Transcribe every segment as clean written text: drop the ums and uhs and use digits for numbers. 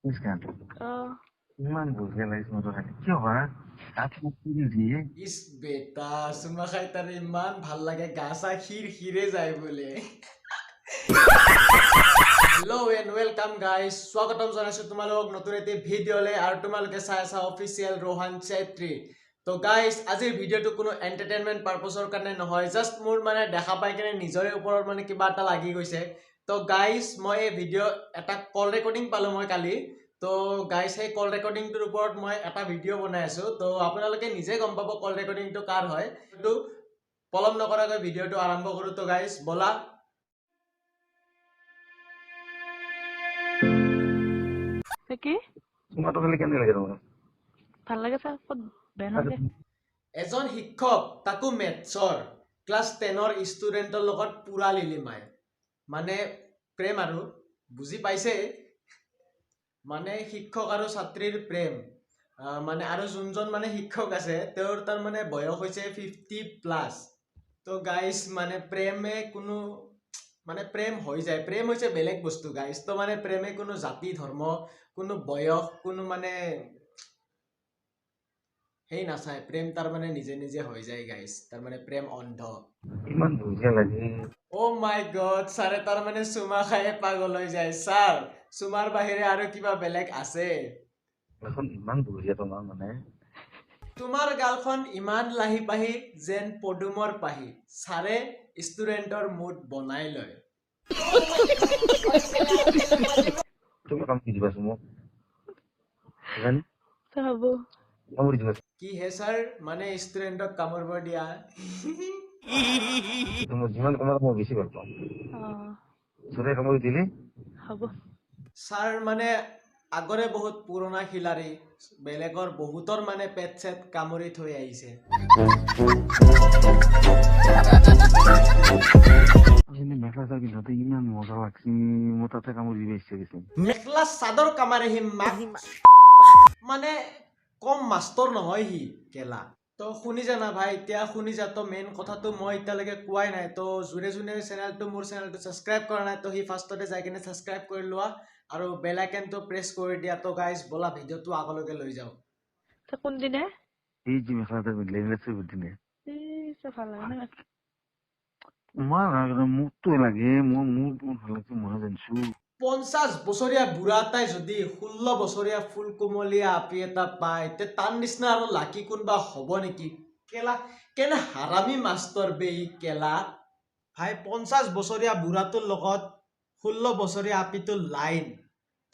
ইমান বঢ়িয়া লাগিছে মোৰ খালি কিয় বা দিয়ে। ইচ বেটা, চুমা খাই তাৰ ইমান ভাল লাগে, গা চা শিৰ শিৰে যায় বোলে। হেল্ল' এণ্ড welcome guys, স্বাগতম জনাইছোঁ তোমালোকক নতুন এটি ভিডিঅ'লৈ আৰু তোমালোকে চাই আছা অফিচিয়েল ৰোহান চেত্ৰী। তো গাইজ, আজিৰ ভিডিঅ'টো কোনো এণ্টাৰটেইনমেণ্ট পাৰ্পছৰ কাৰণে নহয়, জাষ্ট মোৰ মানে দেখা পাই কিনে নিজৰে ওপৰত মানে কিবা এটা লাগি গৈছে। তো গাইজ, মই এই ভিডিঅ' এটা কল ৰেকৰ্ডিং পালোঁ মই কালি। তো গাইজ, সেই কল ৰেকৰ্ডিংটোৰ ওপৰত মই এটা ভিডিঅ' বনাই আছোঁ। তো আপোনালোকে নিজে গম পাব কল ৰেকৰ্ডিংটো কাৰ হয়। তো পলম নকৰাকৈ ভিডিঅ'টো আৰম্ভ কৰোঁ। তো গাইজ ব'লা। কি চুমাটো খালি কেনে লাগে তোমাৰ? ভাল লাগে ছাৰ, ক'ত বেয়া নালাগে। এজন শিক্ষক, তাকো মেথছৰ ক্লাছ 10ৰ ষ্টুডেণ্টৰ লগত পুৰা লিলিমাই, মানে প্ৰেম আৰু বুজি পাইছে, মানে শিক্ষক আৰু ছাত্ৰীৰ প্ৰেম। মানে আৰু যোনজন মানে শিক্ষক আছে তেওঁৰ তাৰ মানে বয়স হৈছে 50+। তো গাইজ, মানে প্ৰেমে কোনো মানে প্ৰেম হৈ যায়, প্ৰেম হৈছে বেলেগ বস্তু গাইজ। তো মানে প্ৰেমে কোনো জাতি ধৰ্ম, কোনো বয়স, কোনো মানে সেই নাচায়, প্ৰেম তাৰ মানে নিজে নিজে হৈ যায় গাইজ। তাৰ মানে প্ৰেম অন্ধ। ইমান বঢ়িয়া লাগে। অ' মাই গড, ছাৰে তাৰ মানে চুমা খায়ে পাগল হৈ যায়। ছাৰ, চুমাৰ বাহিৰে আৰু কিবা বেলেগ আছে? এখন ইমান বঢ়িয়া তোমাৰ মানে। তোমাৰ গালখন ইমান লাহি পাহি যেন পদুমৰ পাহি, ছাৰে ষ্টুডেণ্টৰ মুড বনাই লয়। তুমি কাম কি দিবাচোন মোক? জানি? হ'ব। কামুৰি দিবা। কি হে ছাৰ, মানে ষ্টুডেণ্টক কামুৰিব দিয়া? তুমি যিমান কামোৰা মই বেছি ভাল পাওঁ। চোৰে কামুৰি দিলে? হ'ব। ছাৰ মানে আগৰে বহুত পুৰণা খিলাৰী, বেলেগৰ বহুতৰ মানে পেট চেট কামুৰি থৈ আহিছে। মেখেলা চাদৰ পিন্ধাতে ইমান মজা লাগছি, মোৰ তাতে কামুৰি দিব ইচ্ছা গৈছে। মেখেলা চাদৰ কামাৰে সি মানে কম মাষ্টৰ নহয় সি কেলা। তো শুনি জানা ভাই, এতিয়া শুনি যা। তো মেইন কথাটো মই এতিয়ালৈকে কোৱাই নাই। তো যোনে যোনে চেনেলটো, মোৰ চেনেলটো ছাবস্ক্ৰাইব কৰা নাই, তো সি ফাৰ্ষ্টতে যাই কিনে ছাবস্ক্ৰাইব কৰি লোৱা আৰু বেল আইকনটো প্ৰেছ কৰি দিয়া। তো গাইজ ব'লা ভিডিঅ'টো আগলৈকে লৈ যাওঁ। কোনদিনা? এই যে মেখেলা চাদৰ পিন্ধিলে দিনে ভাল লাগে না? মোকতো লাগে, মোৰ ভাল লাগছে, মই জানিছো। 50 বছৰীয়া বুঢ়া এটাই যদি 16 বছৰীয়া ফুল কোমলীয়া আপি এটা পায়, তে তাৰ নিচিনা আৰু লাকি কোনোবা হ'ব নেকি? কেলা কেনে হাৰামি মাষ্টৰ বে ই কেলা। ভাই, 50 বছৰীয়া বুঢ়াটোৰ লগত 16 বছৰীয়া আপিটোৰ লাইন,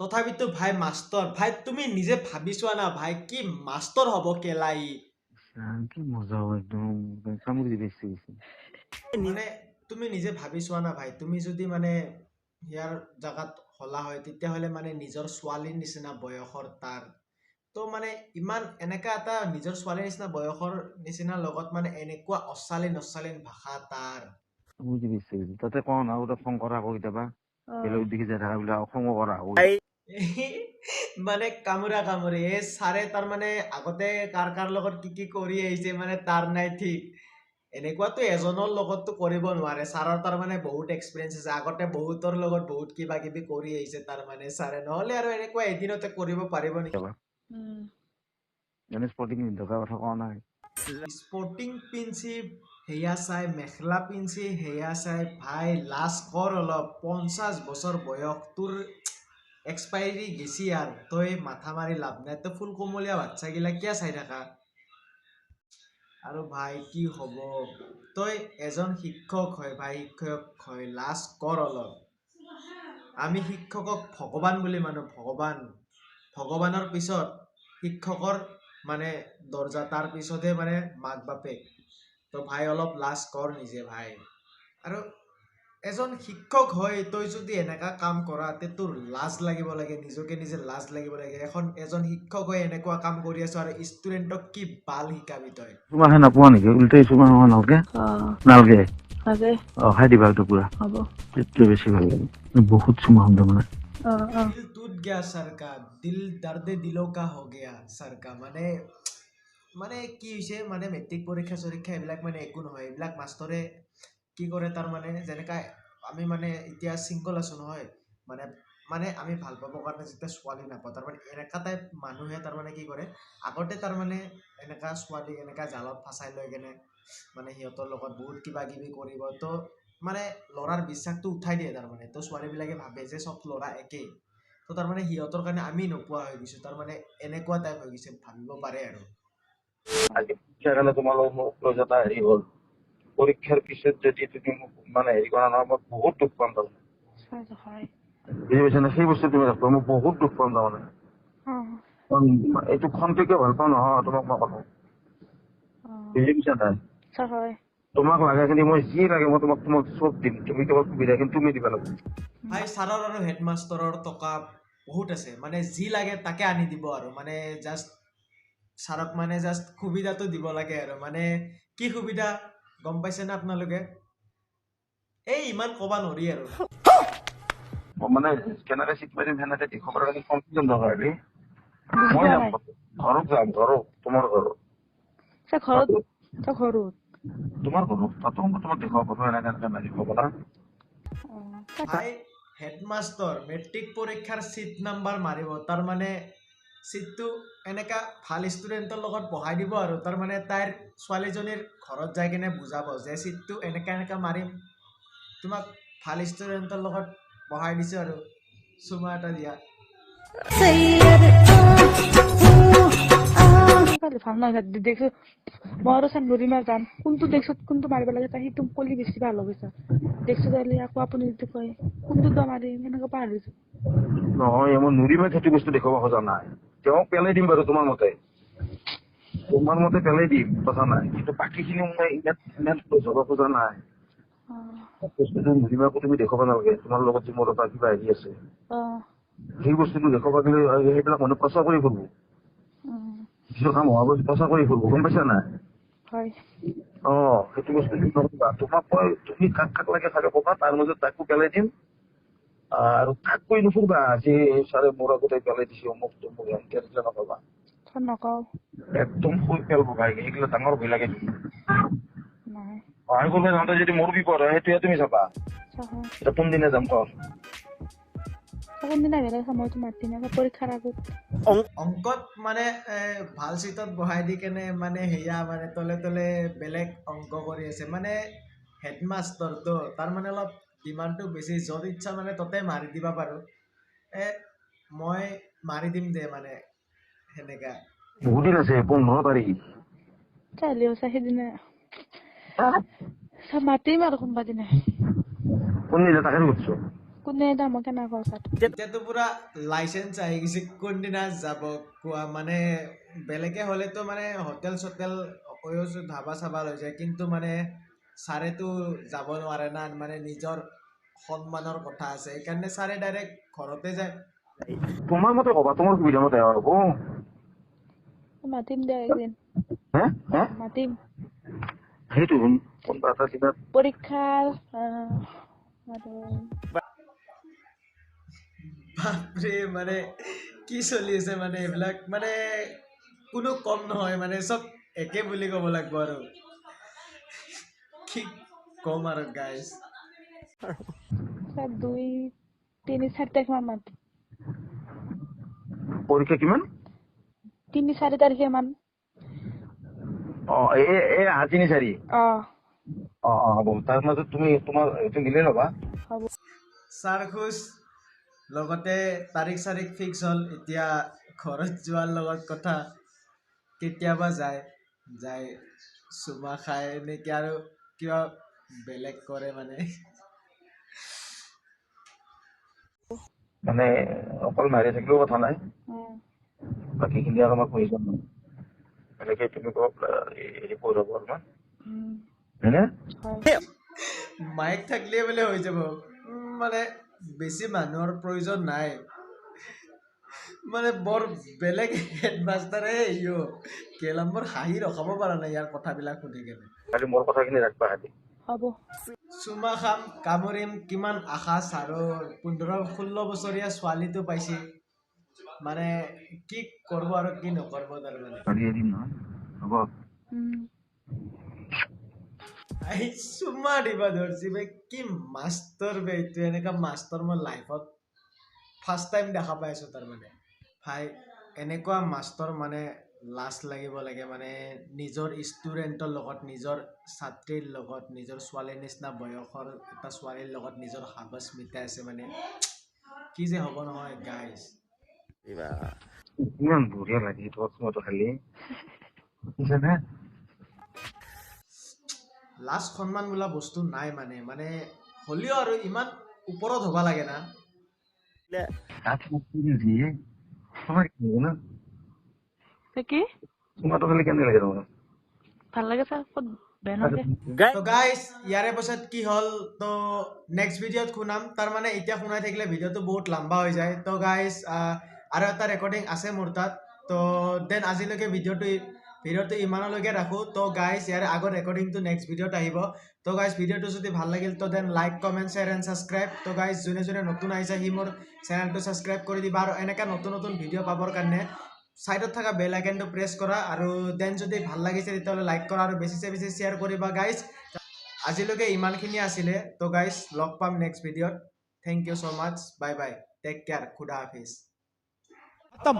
তথাপিতো ভাই মাষ্টৰ। ভাই তুমি নিজে ভাবি চোৱা না ভাই, কি মাষ্টৰ হ'ব কেলা ই। কি মজা হ'ব একদম, কামুৰি দিব ইচ্ছা গৈছে। মানে তুমি নিজে ভাবি চোৱা না ভাই, তুমি যদি মানে ইয়াৰ জাগাত হলা হয়, তেতিয়াহ'লে মানে নিজৰ ছোৱালীৰ নিচিনা বয়সৰ তাৰ, তো মানে ইমান এনেকা এটা নিজৰ ছোৱালীৰ নিচিনা বয়সৰ নিচিনা লগত মানে এনেকুৱা অশালীন অশালীন ভাষা তাৰ। তাতে কওঁ না, খং কৰা আকৌ কেতিয়াবা বেলেগ দিশে যাই থকা বিলাক খঙো কৰা আকৌ। মানে কামোৰা কামুৰি এই ছাৰে তাৰ মানে আগতে কাৰ কাৰ লগত কি কি কৰি আহিছে মানে তাৰ নাই ঠিক। এনেকুৱাতো এজনৰ লগততো কৰিব নোৱাৰে, ছাৰৰ তাৰ মানে বহুত এক্সপিৰিয়েঞ্চ আছে, আগতে বহুতৰ লগত বহুত কিবা কিবি কৰি আহিছে তাৰ মানে ছাৰে, নহ'লে আৰু এনেকুৱা এদিনতে কৰিব পাৰিব নেকি? স্পৰ্টিং পিন্ধি সেয়া চাই, মেখেলা পিন্ধি সেয়া চাই, ভাই লাজ কৰ অলপ। 50 বছৰ বয়স তোৰ, এক্সপায়াৰী গেছি আৰু তই মাথা মাৰি লাভ নাই। তই ফুল কোমলীয়া বাচ্ছাগিলা কিয় চাই থাকা? আৰু ভাই কি হ'ব, তই এজন শিক্ষক হয় ভাই, শিক্ষক হয়, লাজ কৰ অলপ। আমি শিক্ষকক ভগৱান বুলি মানো, ভগৱান, ভগৱানৰ পিছত শিক্ষকৰ মানে দৰ্জা, তাৰ পিছতহে মানে মাক বাপেক। তো ভাই অলপ লাজ কৰ নিজে ভাই। আৰু এজন শিক্ষক হৈ তই যদি এনেকা কাম কৰা, তে তোৰ লাজ লাগিব লাগে, নিজকে নিজে লাজ লাগিব লাগে। এজন শিক্ষক হৈ এনেকুৱা কাম কৰি আছ আৰু ষ্টুডেণ্টক কি বাল শিকাবি তই? চুমা খাই নাপোৱা নেকি? উল্টাই চুমা খাব নালগে? নালগে? অ, খাই দিবা একদম পুৰা। তেতিয়া বেছি ভাল লাগে। বহুত চুমা খাম তাৰমানে। দিল টুট গয়া ছাৰ কা, দিল দৰ্দে দিলো কা হৈ গয়া ছাৰ কা। মানে মানে কি হৈছে, মানে মেট্ৰিক পৰীক্ষা চৰীক্ষা এইবিলাক মানে একো নহয়, এইবিলাক মাষ্টৰে কি কৰে তাৰ মানে, যেনেকা আমি মানে এতিয়া ছিংগল আছো নহয়, মানে মানে আমি ভাল পাবৰ কাৰণে যেতিয়া ছোৱালী নাপাওঁ, তাৰমানে এনেকুৱা টাইপ মানুহে তাৰমানে কি কৰে, আগতে তাৰমানে এনেকুৱা ছোৱালীক এনেকুৱা জালত ফাঁচাই লৈ কেনে মানে সিহঁতৰ লগত বহুত কিবা কিবি কৰিব। তো মানে ল'ৰাৰ বিশ্বাসটো উঠাই দিয়ে তাৰমানে। তো ছোৱালীবিলাকে ভাবে যে চব ল'ৰা একেই। তো তাৰমানে সিহঁতৰ কাৰণে আমি নোপোৱা হৈ গৈছোঁ, তাৰমানে এনেকুৱা টাইপ হৈ গৈছে, ভাবিব পাৰে আৰু। আজি পৰীক্ষাৰ কাৰণে তোমাৰ লগত মোৰ ক্লজ এটা হেৰি হ'ল। পৰীক্ষাৰ পিছত যদি তুমি মোক মানে হেৰি কৰা নহয়, মই বহুত দুখ পাম তাৰমানে। ছাৰ হয়। বুজি পাইছা নে? সেই বস্তু তুমি ৰাখিবা, মই বহুত দুখ পাম তাৰমানে। কাৰণ এইটো খন্তেকীয়া ভাল পাওঁ নহয় তোমাক মই ক'লো। বুজি পাইছা নাই? ছাৰ হয়। তোমাক লাগাখিনি মই যি লাগে মই তোমাক তোমাক চব দিম, তুমি কেৱল সুবিধাখিনি তুমি দিবা লাগিব। ভাই ছাৰৰ আৰু হেডমাষ্টৰৰ টকা বহুত আছে, মানে যি লাগে তাকে আনি দিব আৰু, মানে জাষ্ট ছাৰক মানে জাষ্ট সুবিধাটো দিব লাগে আৰু। মানে কি সুবিধা গম পাইছেনে আপোনালোকে? এই ইমান ক'বা নোৱাৰি আৰু। মই মানে কেনেকে চিট মাৰিম সেনেকে দেখুৱাবৰ কাৰণে কনফিউজন দৰকাৰ হ'লে মই যাম, ঘৰত যাম, ঘৰত, তোমাৰ ঘৰত। ছাৰ ঘৰত, ছাৰ ঘৰত, তোমাৰ ঘৰত, তাতো মই তোমাক দেখুৱাব পাৰোঁ, এনেকে এনেকে মাৰিব পাৰা। ভাই হেডমাষ্টৰ মেট্ৰিক পৰীক্ষাৰ চিট নাম্বাৰ মাৰিব, তাৰমানে চিটটো এনেকা ভাল ষ্টুডেণ্টৰ লগত বহাই দিব আৰু। তাৰমানে তাইৰ ছোৱালীজনীৰ ঘৰত যাই কিনে বুজাব যে চিটটো এনেকা এনেকা মাৰিম, তোমাক ভাল ষ্টুডেণ্টৰ লগত বহাই দিছোঁ আৰু, চুমা এটা দিয়া। ভাল নহয় দেখছো মই আৰু ছাৰ নৰিমা যাম, কোনটো ডেস্কত কোনটো মাৰিব লাগে সেইটো ক'লে বেছি ভাল হ'ব ছাৰ। ডেস্কত আহিলে আকৌ আপুনি যদি কয় কোনটো বা মাৰিম, সেনেকুৱা পাহৰি যাওঁ। নহয়, মই নুৰিমাক সেইটো বস্তু দেখুৱাব খোজা নাই। তেওঁক পেলাই দিম বাৰু, তোমাৰ মতে, তোমাৰ মতে পেলাই দিম, কথা নাই। কিন্তু বাকীখিনি মই ইমান ইমান ক্লজ হ'ব খোজা নাই। বস্তুটো নুৰিমাকো তুমি দেখুৱাব নালাগে, তোমাৰ লগত যে মোৰ এটা কিবা হেৰি আছে, সেই বস্তুটো দেখুৱাব গ'লে সেইবিলাক মানুহ প্ৰচাৰ কৰি ফুৰিব, যিটো কাম হোৱা বস্তু প্ৰচাৰ কৰি ফুৰিব, গম পাইছা নাই? অ, সেইটো বস্তু নকবা। তোমাক মই তুমি কাক কাক লাগে চাগে কবা, তাৰ মাজত তাকো পেলাই দিম। আৰু কাক কৈ নুফুৰবা যে ছাৰে মোৰ আগতে পেলাই দিছে অমুক তমুক, এনেকে এনেকে নকবা। নকওঁ। একদম শুই পেলাব ভাই, সেইগিলা ডাঙৰ ভয় লাগে। সহায় কৰিব যাওঁতে যদি মোৰ বিপদ হয় সেইটোহে তুমি চাবা। এতিয়া কোনদিনা যাম কওঁ? কোনদিনা বেলেগ সময়তো মাতিম, পৰীক্ষাৰ আগত। অংকত মানে ভাল চিটত বহাই দি কেনে মানে সেয়া মানে তলে তলে বেলেগ অংক কৰি আছে। মানে হেডমাষ্টৰটো তাৰ মানে অলপ ডিমাণ্ডটো বেছি, য'ত ইচ্ছা মানে ততে মাৰি দিব পাৰোঁ। মই মাৰি দিম দে মানে সেনেকা। বহুত দিন আছে, 15 তাৰিখ। সেইদিনা মাতিম আৰু কোনোবা দিনা। কোনদিনা তাকে সুধছো? কোনদিনা মই কেনেকৈ কওঁ ছাৰ? এতিয়াতো পুৰা লাইচেঞ্চ আহি গৈছে, কোনদিনা যাব কোৱা। মানে বেলেগে হ'লেতো মানে হোটেল চোটেল কৈছো ধাবা চাবা লৈ যায়, কিন্তু মানে ছাৰেতো যাব নোৱাৰে না, মানে নিজৰ সন্মানৰ কথা আছে, সেইকাৰণে ছাৰে ডাইৰেক্ট ঘৰতে যায়। তোমাৰ মতে ক'বা, তোমাৰ সুবিধা মতে হ'ব। মাতিম দে একদিন। মাতিম। সেইটো কোনোবা এটা দিনত পৰীক্ষাৰ। বাপৰে, মানে কি চলি আছে মানে এইবিলাক, মানে কোনো কম নহয়, মানে চব একে বুলি ক'ব লাগিব আৰু। কি কম আৰু গাইজ। 2, 3, 4 তাৰিখ মান মাতিম। পৰীক্ষা কিমান? 3, 4 তাৰিখে মান। অ, এই 3, 4। অ অ অ হ'ব, তাৰ মাজত তুমি তোমাৰ এইটো মিলাই ল'বা। হ'ব। ছাৰ খুচ, লগতে তাৰিখ চাৰিখ ফিক্স হ'ল। এতিয়া ঘৰত যোৱাৰ লগত কথা, কেতিয়াবা যায়, যায় চুমা খায় নেকি আৰু কিবা বেলেগ কৰে মানে। মানে অকল মাৰি থাকিলেও কথা নাই, বাকীখিনি আৰু আমাক প্ৰয়োজন নাই। এনেকে তুমি হেৰি কৰি ল'ব অলপমান, হয়নে? মাইক থাকিলে বোলে হৈ যাব, মানে বেছি মানুহৰ প্ৰয়োজন নাই। মানে বৰ বেলেগ হেডমাষ্টাৰে ইও কেলা, মোৰ হাঁহি ৰখাব পৰা নাই ইয়াৰ কথাবিলাক শুনি কেনে। খালি মোৰ কথাখিনি ৰাখবা খালি। হ'ব। চুমা খাম কামুৰিম কিমান আশা ছাৰৰ, 15-16 বছৰীয়া ছোৱালীটো পাইছে, মানে কি কৰিব আৰু কি নকৰিব তাৰমানে। হ'ব। এই চুমা দিবা ধৰছি বে, কি মাষ্টৰ বে এইটো, এনেকা মাষ্টৰ মই লাইফত ফাৰ্ষ্ট টাইম দেখা পাই আছোঁ তাৰমানে। ভাই, এনেকুৱা মাষ্টৰ মানে লাজ লাগিব লাগে, মানে নিজৰ ষ্টুডেণ্টৰ লগত, নিজৰ ছাত্ৰীৰ লগত, নিজৰ ছোৱালীৰ নিচিনা বয়সৰ এটা ছোৱালীৰ লগত নিজৰ সাহস মিটাই আছে। মানে কি যে হ'ব নহয় গাইজ। ইমান বঢ়িয়া লাগে তোমাক চুমাটো খালি, বুজিছানে? লাজ সন্মান বোলা বস্তু নাই। মানে মানে হ'লেও আৰু ইমান ওপৰত হ'ব লাগে না। দিয়ে তোমাৰ কি লাগে না? কি? চুমাটো খালি কেনে লাগে তোমাৰ? ভাল লাগে ছাৰ, ক'ত বেয়া নালাগে। তো গাইজ, ইয়াৰে পাছত কি হ'ল তো নেক্সট ভিডিঅ'ত শুনাম। তাৰমানে এতিয়া শুনাই থাকিলে ভিডিঅ'টো বহুত লম্বা হৈ যায়। তো গাইজ, আৰু এটা ৰেকৰ্ডিং আছে মোৰ তাত। তো then আজিলৈকে ভিডিঅ'টো ইমানলৈকে ৰাখোঁ। তো গাইজ, ইয়াৰ আগৰ ৰেকৰ্ডিংটো নেক্সট ভিডিঅ'ত আহিব। তো গাইজ, ভিডিঅ'টো যদি ভাল লাগিল তো then like, comment, share and subscribe. তো গাইজ, যোনে যোনে নতুন আহিছে সি মোৰ চেনেলটো ছাবস্ক্ৰাইব কৰি দিবা আৰু এনেকুৱা নতুন নতুন ভিডিঅ' পাবৰ কাৰণে ছাইডত থকা বেল আইকনটো প্ৰেছ কৰা আৰু then যদি ভাল লাগিছে তেতিয়াহ'লে লাইক কৰা আৰু বেছিছে বেছি শ্বেয়াৰ কৰিবা। গাইজ, আজিলৈকে ইমানখিনি আছিলে। তো গাইজ, লগ পাম নেক্সট ভিডিঅ'ত। Thank you so much, bye bye, take care, খুদা হাফিজ। खत्म।